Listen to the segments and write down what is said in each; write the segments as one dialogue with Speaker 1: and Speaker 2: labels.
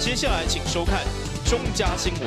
Speaker 1: 接下來請收看中嘉新聞。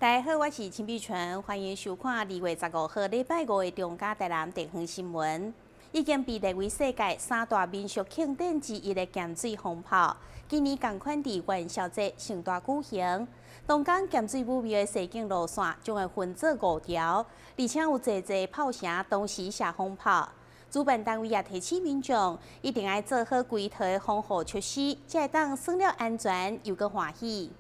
Speaker 2: 大家好，我是陳碧純，歡迎收看2月15號禮拜五的中嘉台南地方新聞。已經被列為世界三大民俗慶典之一的鹹水風炮，今年仝款佇元宵節盛大舉行。當天鹹水武廟的踅景路線將會分做五條，而且有濟濟炮城同時射風炮。主辦單位也提醒民眾，一定愛做好規套的防護措施，才會當耍了安全又閣歡喜。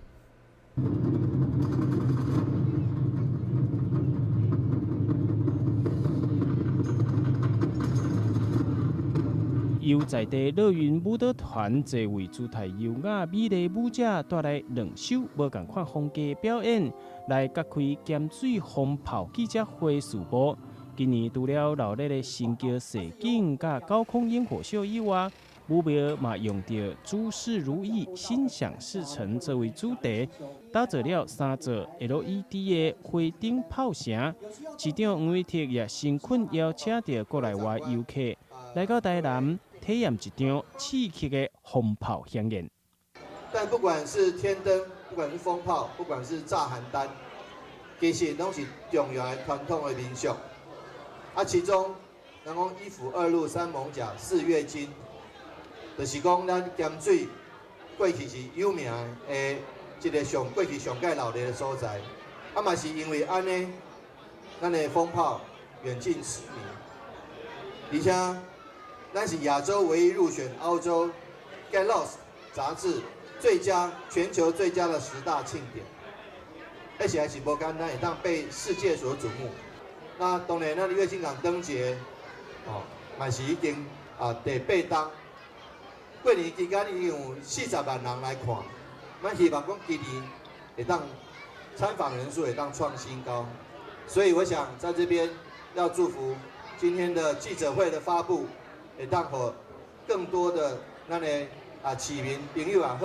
Speaker 3: 由在地樂雲舞蹈團這位姿態優雅美麗舞者帶來兩首無仝款風格表演，來揭開鹹水風炮記者會序幕。今年除了熱鬧的新橋踅景佮高空煙火秀以外，武廟嘛用著諸事如意、心想事成作為主題，打造了三座 LED 的花燈炮城。市長黃偉哲也誠懇邀請著國內外遊客來到台南，體驗一場刺激的風炮饗宴。
Speaker 4: 但不管是天燈，不管是風炮，不管是炸邯鄲，其實攏是重要的傳統的民俗。啊，其中，人講一府二鹿三艋舺四月金，就是講咱鹹水過去是有名的，這個上過去上蓋熱鬧的所在。啊，嘛是因為按呢，咱的風炮遠近馳名，而且咱是亞洲唯一入選澳洲《Get Lost》雜誌最佳全球最佳的10大慶典，而且還是無簡單，會當被世界所矚目。那當然，咱的月津港燈節，哦，嘛是已經啊第八冬，過年期間已經有40萬人來看，咱希望講今年會當參訪人數會當創新高，所以我想在這邊要祝福今天的記者會的發布。會當予更多的咱的啊市民朋友也好，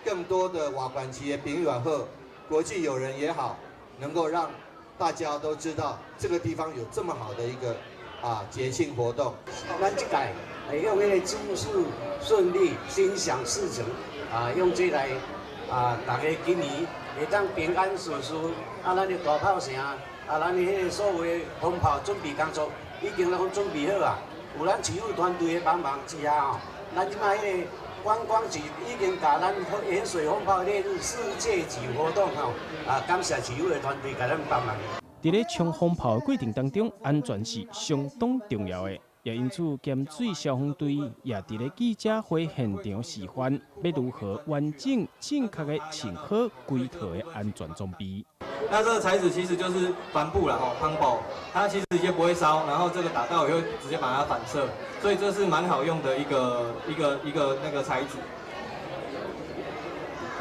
Speaker 4: 更多的外縣市的朋友也好，國際友人也好，能夠讓大家都知道這個地方有這麼好的一個啊節慶活動。
Speaker 5: 咱這屆會用彼個諸事順利、心想事成啊，用這來啊，大家今年會當平安順順啊，咱的大炮城啊，咱的彼個所有的風炮準備工作已經攏準備好啊。有咱市府團隊的幫忙之下吼，咱這擺彼個觀光局已經共咱鹽水風炮列入世界級活動吼，啊，感謝市府的團隊共咱幫忙。
Speaker 3: 佇咧衝風炮的過程當中，安全是相當重要的，也因此鹹水消防隊也佇咧記者會現場示範，欲如何完整正確的穿好規套的安全裝備。
Speaker 6: 那這個材質其實就是帆布啦，吼，帆布，它其實直接不會燒，然後這個打到也會直接把它反射，所以這是蠻好用的一個那個材質。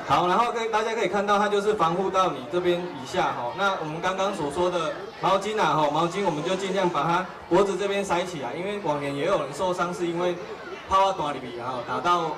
Speaker 6: 好，然後跟大家可以看到，它就是防護到你這邊以下，吼。那我們剛剛所說的毛巾啊，吼，毛巾我們就盡量把它脖子這邊塞起來，因為往年也有人受傷是因為泡到大裡面，然後打到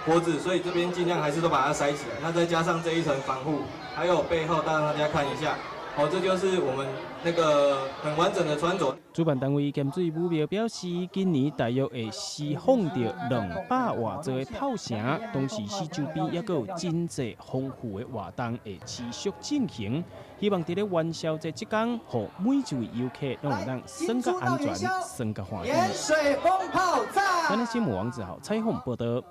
Speaker 6: 脖子，所以這邊盡量還是都把它塞起來。那再加上這一層防護。還有背後，帶大家看一下，好，這就是我們那個很完整的穿着。
Speaker 3: 主辦單位鹹水武廟表示，今年大約會釋放著200外座的炮城，同時四周邊猶閣有真濟豐富的活動會持續進行，希望佇咧元宵節這天，予每一位遊客攏會當耍較安全，耍較歡喜。
Speaker 7: 鹽水風炮炸！
Speaker 3: 咱的新聞王子豪採訪報導。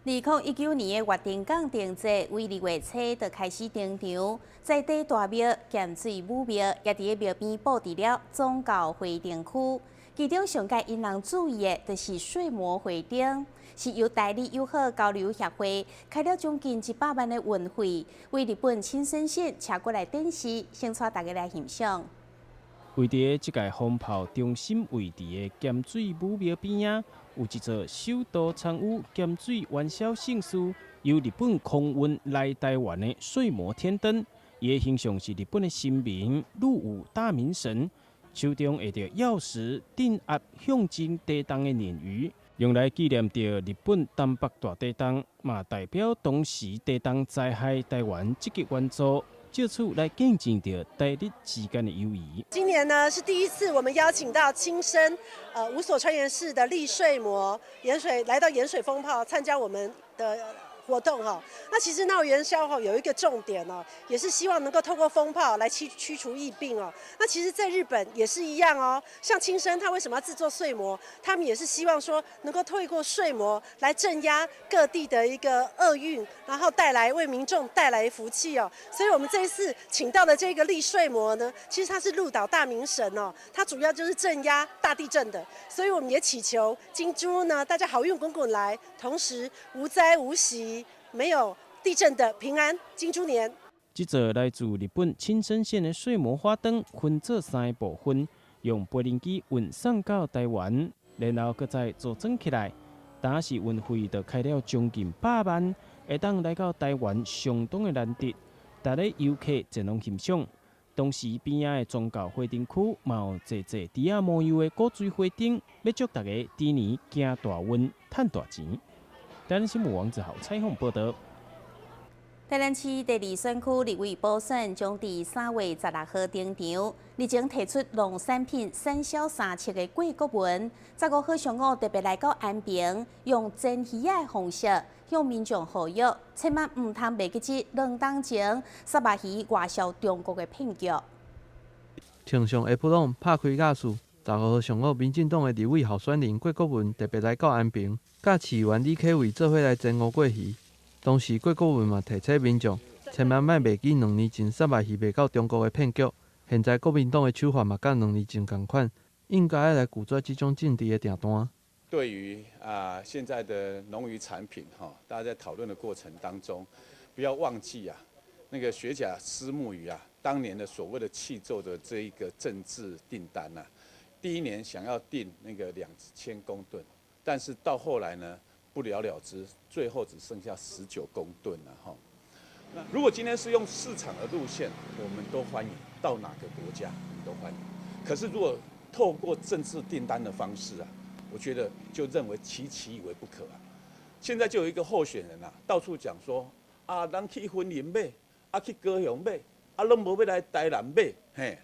Speaker 2: 2019年的月津港燈節，為2月初就開始登場，在地大廟鹹水武廟也佇咧廟邊布置了宗教花燈區。其中上蓋引人注意的，就是睡魔花燈，是由台日友好交流協會開了將近100萬的運費，為日本青森縣車過來展示，先帶大家來欣賞。
Speaker 3: 位佇這屆風炮中心位置的鹹水武廟邊仔，有一座首度參與鹹水元宵盛事，由日本空運來台灣的睡魔天燈，伊的形象是日本的神明鹿武大明神。手中握著鑰匙，鎮壓象徵地動的鯰魚，用來紀念著日本東北大地動，嘛代表當時地動災害台灣積極援助，藉此來見證著台日之間的友誼。
Speaker 8: 今年呢是第一次，我們邀請到青森五所川原市的栗穗魔鹽水來到鹽水蜂炮參加我們的活動哈。那其實鬧元宵哈有一個重點哦，也是希望能夠透過蜂炮來驅除疫病哦。那其實，在日本也是一樣哦。像青森，他為什麼要製作睡魔？他們也是希望說能夠透過睡魔來鎮壓各地的一個厄運，然後帶來為民眾帶來福氣哦。所以我們這一次請到的這個栗穗魔呢，其實他是鹿島大明神哦，他主要就是鎮壓大地震的。所以我們也祈求金豬呢，大家好運滾滾來，同時無災無襲。沒有地震的平安金豬年。
Speaker 3: 這座來自日本青森縣的睡魔花燈分做三個部分，用飛輪機運送到台灣，然後閣再組裝起來。單是運費就開了將近100萬，會當來到台灣相當的難得。逐个遊客前往欣賞。同時邊仔的宗教花燈區嘛有濟濟豬仔模樣的鼓吹花燈，欲祝大家豬年行大運、趁大錢。台南新聞王子豪採訪報導。
Speaker 2: 台南市第二選區立委補選將佇3月16號登場，日前提出農產品產銷三策的郭國文，15號上午特別來到安平，用煎魚仔的方式向民眾呼籲，千萬毋通袂記這2冬前虱目魚外銷中國的騙局。
Speaker 9: 穿上下晡攏拍開架勢，15號上午，民進黨的立委候選人郭國文特別來到安平，佮市議員李啟偉做伙來煎烏粿魚。同時，郭國文嘛提醒民眾，千萬莫袂記2年前虱目魚賣到中國的騙局。現在國民黨的手法嘛，佮2年前仝款，應該愛來拒絕這種政治的訂單。
Speaker 10: 對於現在的農漁產品哈，大家在討論的過程當中，不要忘記啊，那個學甲虱目魚啊，當年的所謂的契作的這一個政治訂單啊，第一年想要訂那個2000公噸，但是到後來呢，不了了之，最後只剩下19公噸了哈。那如果今天是用市場的路線，我們都歡迎，到哪個國家我們都歡迎。可是如果透過政治訂單的方式啊，我覺得就認為其其以為不可啊。現在就有一個候選人啊，到處講說啊，人去雲林買，啊去高雄買，啊攏無欲來台南買，嘿，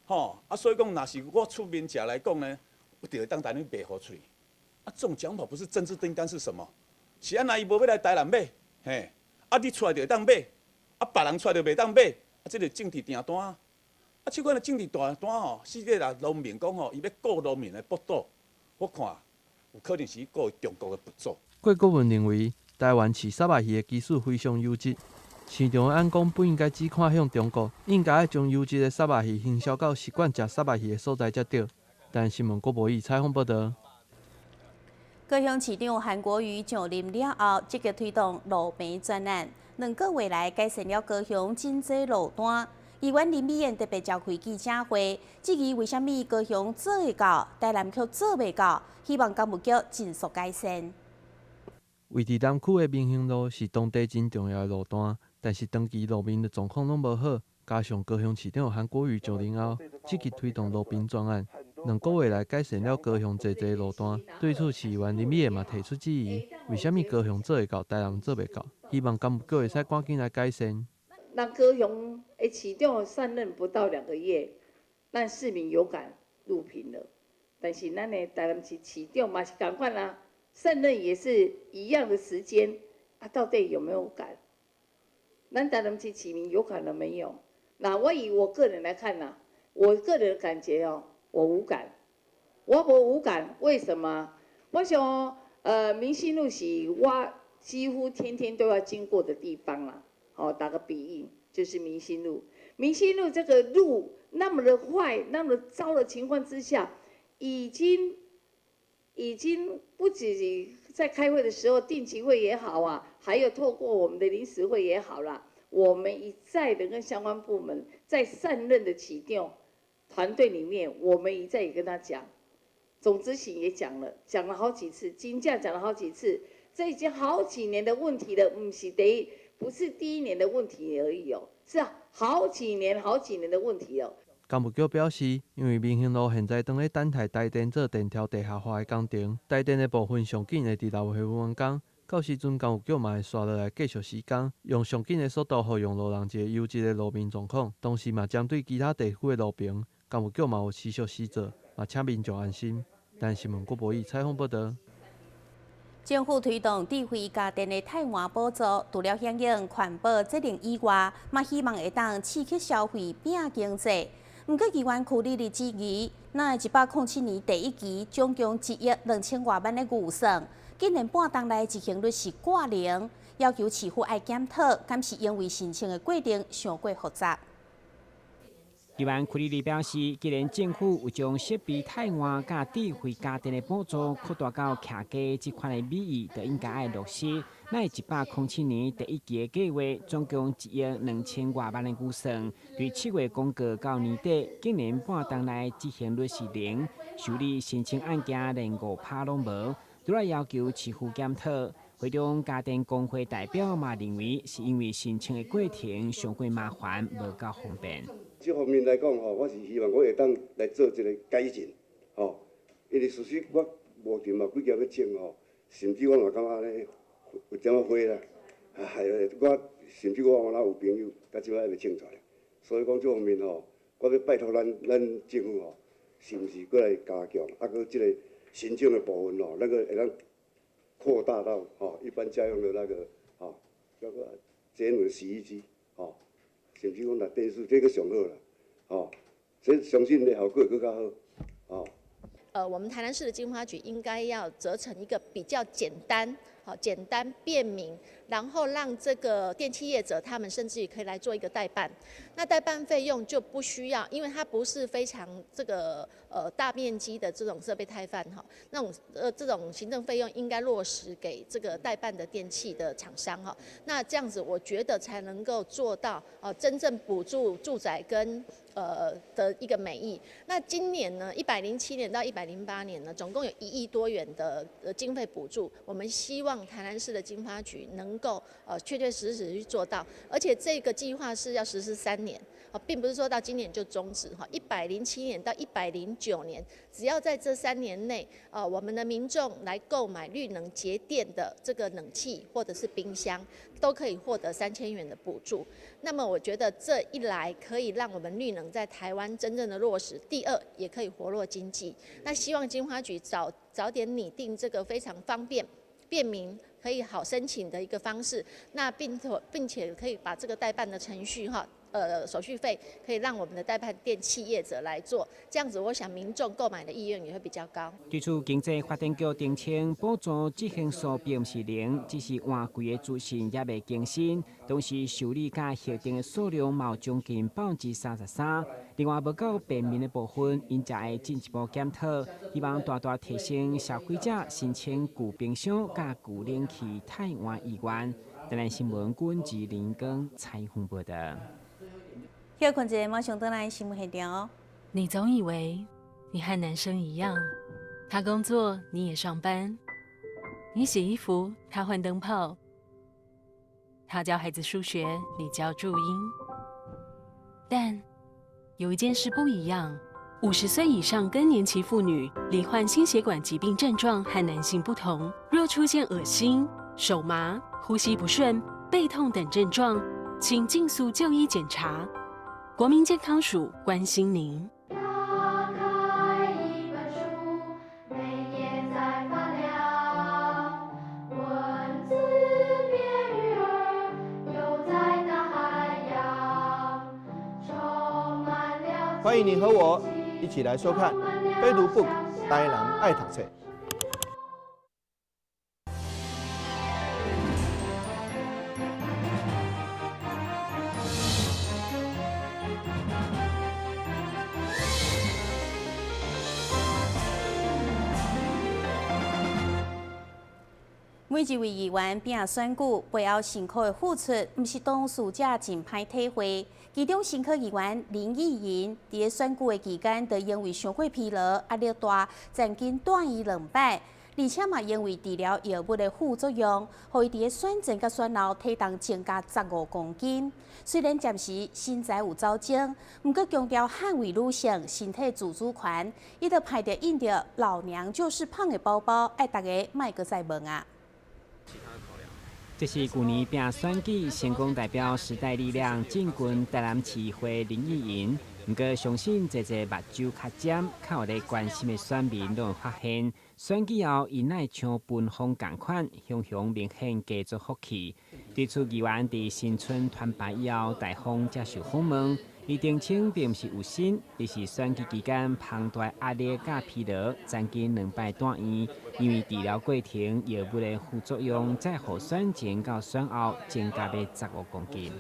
Speaker 10: 吼啊，所以講，若是我出面食來講呢，我就會當台南賣予出去。啊，這種講法不是政治訂單是什麼？是按呢伊無欲來台南買，嘿，啊你出來就會當買，啊別人出來就袂當買，啊這個政治訂單啊。啊，這款的政治訂單吼，是咧來農民講吼，伊欲顧農民的腹肚，我看有可能是顧中國的腹肚。
Speaker 9: 郭國文認為，台灣飼虱目魚的技術非常優質，市場的眼光不應該只看向中國，應該愛將優質的虱目魚行銷到習慣食虱目魚的所在才對。台南新聞郭博義採訪報導。
Speaker 2: 高雄市長韓國瑜上任了後，積極推動路平專案，2個月來改善了高雄真濟路段。議員林美燕特別召開記者會，質疑為啥物高雄做會到，台南卻做袂到，希望工務局盡速改善。
Speaker 9: 位佇南區的民興路是當地真重要的路段，但是長期路面的狀況攏無好，加上高雄市長韓國瑜上任後，積極推動路平專案，2個月來改善了高雄濟濟路段。對此，市議員林美燕嘛提出質疑：為啥物高雄做會到，台南做袂到？希望工務局會使趕緊來改善。
Speaker 11: 那高雄的市長上任不到2個月，咱市民有感路平了，但是咱的台南市市長嘛是仝款啊，上任也是一樣的時間，啊，到底有沒有感？咱台南市市民有感了沒有？那我以我個人來看呢，我個人的感覺哦，我無感，我無感，為什麼？我想，民心路是我幾乎天天都要經過的地方啦。哦，打個比喻，就是民心路。民心路這個路那麼的壞，那麼的糟的情況之下，已經不止在開會的時候定期會也好啊，還有透過我們的臨時會也好啦，我們一再的跟相關部門在上任的起調團隊裡面，我們一再也跟他講，總執行也講了，講了好幾次，金價講了好幾次，這已經好幾年的問題了，毋是第一，不是第一年的問題而已哦，是好幾年好幾年的問題哦。
Speaker 9: 工务局表示，因為民興路現在當咧等待台電做電條地下化的工程，台電的部分上緊會佇6月份完工。到時陣，工務局嘛會紲落來繼續施工，用上緊的速度，予用路人一個優質的路面狀況。同時嘛，針對其他地區的路平，工務局嘛有持續施做，嘛請民眾安心。台新聞郭博義採訪報導。
Speaker 2: 政府推動智慧家電的汰換補助，除了響應環保節能以外，嘛希望會當刺激消費、拼經濟。毋過議員邱莉莉質疑，若107年第一期總共1億2千外萬的預算，竟然半冬來執行率是掛零，要求市府愛檢討，敢是因為申請的過程傷過複雜。
Speaker 12: 議員邱莉莉表示，既然政府有將設備汰換佮智慧家電的補助擴大到徛家這款的美意，就應該愛落實。咱107年第一期的計劃，總共1億2千外萬的預算，對7月公告到年底，竟然半冬來執行率是零，受理申請案件連5%攏無，拄來要求市府檢討。會中家電工會代表嘛認為，是因為申請的過程傷過麻煩，無夠方便。
Speaker 13: 這方面來講吼，我是希望我會當來做這個改進，吼，因為事實我目前嘛幾件欲整吼，甚至我嘛感覺咧有點仔火啦，係我甚至我嘛有朋友，到這擺還袂整出來，所以講這方面吼，我欲拜託咱政府吼，是毋是閣來加強，啊，閣這個申請的部分吼，那個會當擴大到吼一般家用的那個吼，那個節能洗衣機，吼。甚至講若電視這閣上好啦，吼，這相信的效果會閣較好，吼。
Speaker 14: 我們台南市的經發局應該要責成一個比較簡單、好簡單便民，然後讓這個電器業者他們甚至於可以來做一個代辦。那代辦費用就不需要，因為它不是非常這個大面積的這種設備汰換哈，那種這種行政費用應該落實給這個代辦的電器的廠商哈。那這樣子我覺得才能夠做到真正補助住宅跟的一個美意。那今年呢，107年到108年呢，總共有1億多元的經費補助。我們希望台南市的經發局能夠確確實實去做到，而且這個計劃是要實施3年，並不是說到今年就終止哈。107年到109年，只要在這3年內，我們的民眾來購買綠能節電的這個冷氣或者是冰箱，都可以獲得3000元的補助。那麼我覺得這一來可以讓我們綠能在台灣真正的落實，第二也可以活絡經濟。那希望經發局早點擬定這個非常方便、便民、可以好申請的一個方式，那並且可以把這個代辦的程序哈，手續費可以讓我們的代辦電器業者來做，這樣子我想民眾購買的意願也會比較高。
Speaker 12: 對此，經濟發展局澄清，補助執行數並毋是零，只是換季的資訊猶未更新，同時受理佮核定的數量嘛有將近33%。另外，無夠便民的部分，𪜶才會進一步檢討，希望大大提升消費者申請舊冰箱佮舊冷氣汰換意願。台南新聞君志林光採訪報導。
Speaker 2: 休困一下，馬上轉來新聞現場。
Speaker 15: 你總以為你和男生一樣，他工作你也上班，你洗衣服他換燈泡，他教孩子數學你教注音。但有一件事不一樣：50歲以上更年期婦女罹患心血管疾病症狀和男性不同，若出現噁心、手麻、呼吸不順、背痛等症狀，請盡速就醫檢查。國民健康署關心您。
Speaker 16: 打開一本書，每頁在發亮，文字變魚兒，游在大海洋，充滿了。
Speaker 4: 歡迎你和我一起來收看《非讀 book》台南愛讀冊。
Speaker 2: 每一位議員拼選舉背後辛苦的付出，毋是當事者真歹體會。其中，新科議員林義瑩佇咧選舉的期間，就因為傷過疲勞、壓力大，曾經斷醫2擺。而且嘛因為治療藥物的副作用，予伊佇咧選前佮選後體重增加15公斤。雖然暫時身材有走鐘，毋過強調捍衛女性身體自主權，伊就派著印著老娘就是胖的包包，愛大家莫閣再問啊。
Speaker 12: 這是舊年拼選舉成功代表時代力量進軍台南市議會林義瑩，毋過相信濟濟目睭較尖、較有咧關心的選民攏會發現，選舉後伊哪會像分風仝款，雄雄明顯加足福氣。指出議員佇新春團拜以後，大方接受訪問，伊澄清並毋是有身，而是選舉期間龐大壓力佮疲勞，曾經兩擺住院，因為治療過程藥物的副作用，再予選前到選後增加欲15公斤。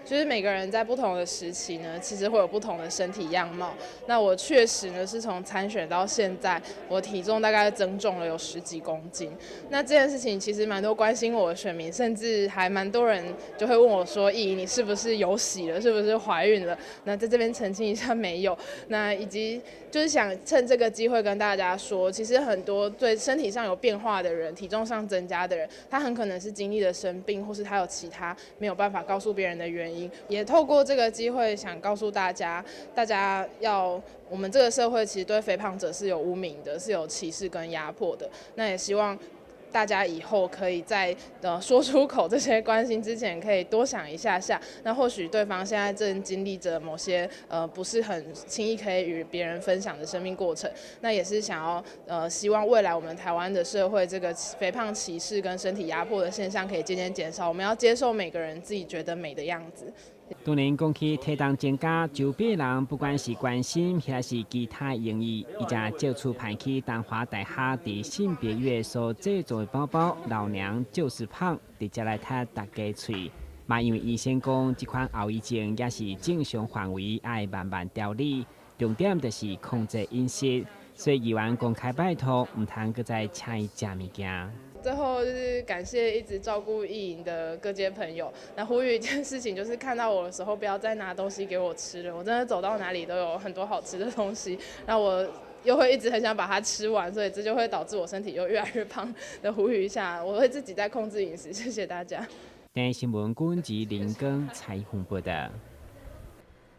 Speaker 17: 就是每個人在不同的時期呢，其實會有不同的身體樣貌。那我確實呢，是從參選到現在，我體重大概增重了有十幾公斤。那這件事情其實蠻多關心我的選民，甚至還蠻多人就會問我說：“咦，你是不是有喜了？是不是懷孕了？”那在這邊澄清一下，沒有。那以及就是想趁這個機會跟大家說，其實很多對身體上有變化的人，體重上增加的人，他很可能是經歷了生病，或是他有其他沒有辦法告訴別人的原因。也透過這個機會，想告訴大家，大家要我們這個社會其實對肥胖者是有污名的，是有歧視跟壓迫的。那也希望大家以後可以在說出口這些關心之前，可以多想一下下。那或許對方現在正經歷着某些不是很輕易可以與別人分享的生命過程。那也是想要希望未來我們台灣的社會這個肥胖歧視跟身體壓迫的現象可以漸漸減少。我們要接受每個人自己覺得美的樣子。
Speaker 12: 當然講起體重增加，周邊人不管是關心抑是其他用意，伊才借此派去東華大學佇性別月所製作的包包，老娘就是胖，直接來貼大家喙。嘛，因為醫生講，這款後遺症也是正常範圍，愛慢慢調理，重點就是控制飲食。所以議員公開拜託，毋通閣再請伊食物件。
Speaker 17: 最後就是感謝一直照顧意瑩的各界朋友。那呼籲一件事情，就是看到我的時候，不要再拿東西給我吃了。我真的走到哪裡都有很多好吃的東西，那我又會一直很想把它吃完，所以這就會導致我身體又越來越胖。的呼籲一下，我會自己在控制飲食。謝謝大家。
Speaker 12: 台視新聞郭吉林根採訪報道。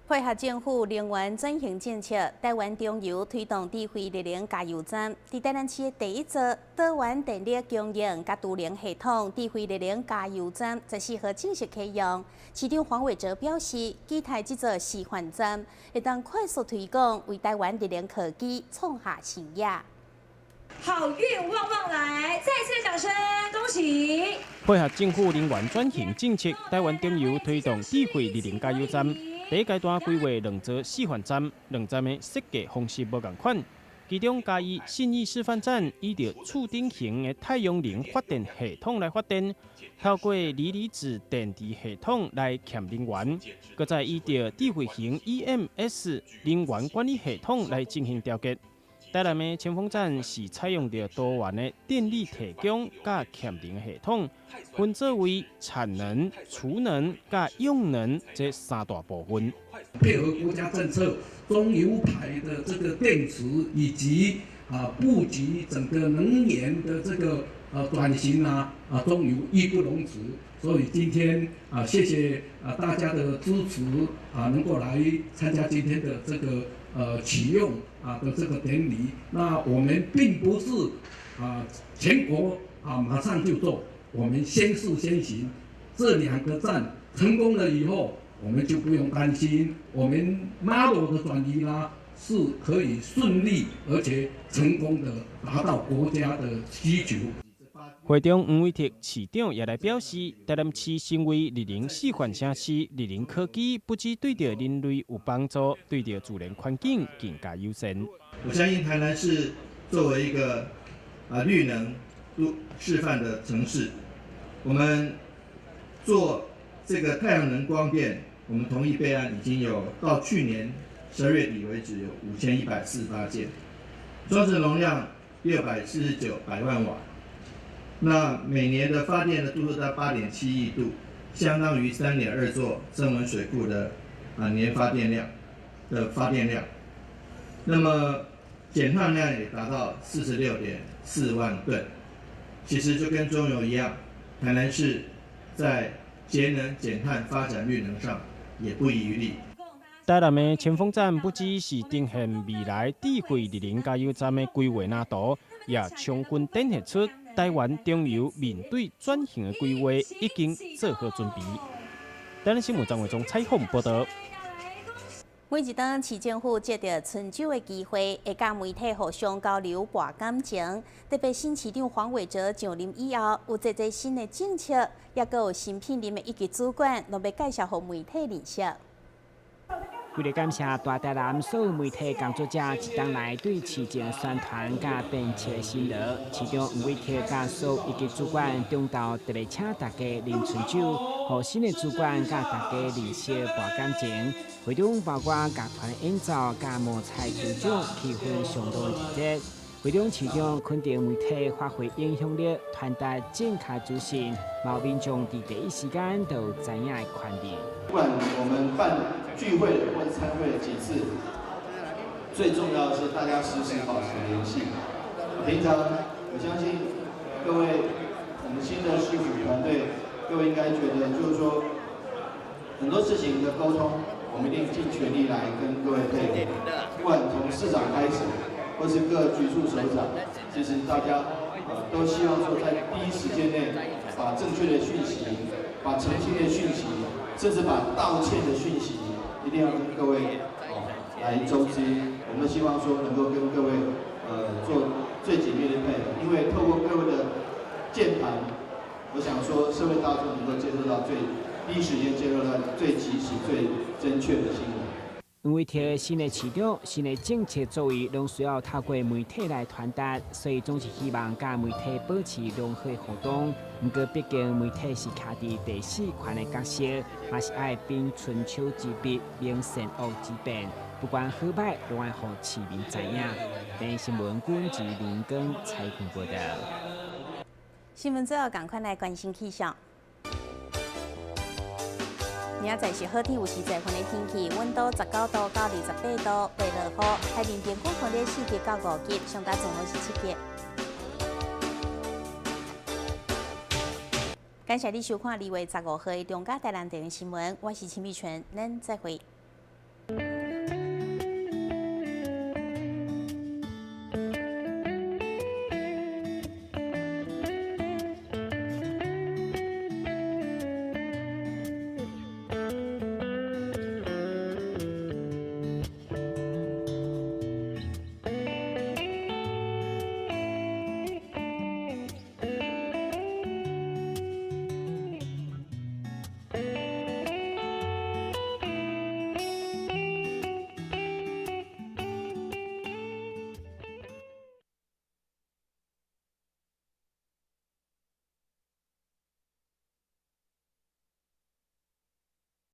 Speaker 2: 配合政府能源轉型政策，台灣中油推動智慧綠能加油站，佇台南市的第一座多元電力供應佮儲能系統智慧綠能加油站，14號正式啟用。市長黃偉哲表示，期待這座示範站會當快速推廣，為台灣綠能科技創下新頁。
Speaker 18: 好運旺旺來！再次掌聲，恭喜！
Speaker 3: 配合政府能源轉型政策，台灣中油推動智慧綠能加油站。第一階段規劃兩座示範站，兩站的設計方式無仝款。其中嘉義信義示範站以著厝頂型的太陽能發電系統來發電，透過鋰離子電池系統來儉能源，閣再以著智慧型 EMS 能源管理系統來進行調節。台南的清風站是採用著多元的電力提供佮儉能系統，分做為產能、儲能佮用能這三大部分。
Speaker 19: 配合國家政策，中油牌的這個電池以及布局整個能源的這個轉型啊，中油義不容辭。所以今天謝謝大家的支持能夠來參加今天的這個啟用的這個典禮。那我們並不是全國馬上就做，我們先試先行。這兩個站成功了以後，我們就不用擔心我們 model 的轉移啦，是可以順利而且成功的達到國家的需求。
Speaker 3: 會長黃偉哲市長也來表示，台南市成為綠能示範城市，綠能科技不只對著人類有幫助，對著自然環境更加友善。
Speaker 4: 我相信台南市作為一個綠能都示範的城市，我們做這個太陽能光電，我們同意備案已經有到去年12月底為止有5148件，裝置容量649百萬瓦。那每年的發電的度數在8.7億度，相當於3.2座曾文水庫的年發電量的發電量。那麼减碳量也达到46.4万吨。其实就跟中油一样，台南市在节能减碳、发展绿能上也不遗余力。
Speaker 3: 台南的清風展不只是呈現未來智慧綠能加油站的規劃藍圖，也充分展現出台灣中油面對轉型的規劃已經做好準備。台南新聞張偉忠採訪報道。
Speaker 2: 每一當市政府藉著春酒的機會，會佮媒體互相交流博感情。特別新市長黃偉哲上任以後，有濟濟新的政策，也閣有新聘任的一級主管，攏欲介紹予媒體認識。
Speaker 12: 為了感謝大台南所有媒體工作者一同來對市政宣傳佮變遷的辛勞，市長黃偉哲佮所有一級主管中晝特別請大家啉春酒，予新的主管佮大家認識博感情。會中包括樂團演奏佮摸彩抽獎，氣氛相當熱烈。會中市長肯定媒體發揮影響力，傳達正確資訊，嘛予民眾佇第一時間就有知影的權利。
Speaker 4: 不管我們辦聚會或者參會幾次，最重要的是大家時時保持聯繫。平常我相信各位我們新的市府團隊，各位應該覺得就是說很多事情的溝通，我們一定盡全力來跟各位配合。不管從市長開始，或是各局處首長，其實大家都希望說在第一時間內把正確的訊息、把澄清的訊息，甚至把道歉的訊息，一定要跟各位哦來周知。我們希望說能夠跟各位做最緊密的配合，因為透過各位的鍵盤，我想說社會大眾能夠接受到最第一時間接受到最及時、最正確的新聞。
Speaker 12: 黃偉哲新的市長、新的政策作為，攏需要透過媒體來傳達，所以總是希望佮媒體保持良好互動。毋過，畢竟媒體是徛佇第四權的角色，嘛是愛秉春秋之筆，明善惡之辨。不管好歹，攏愛予市民知影。電視新聞君及林根採訪報道。
Speaker 2: 新聞最後，仝款來關心氣象。明仔載是好天，有時濟雲的天氣，溫度19度到28度，會落雨。海面平均風力4級到5級，上大陣風是7級。感謝你收看2月15號的中嘉台南電視新聞，我是陳美泉，咱再會。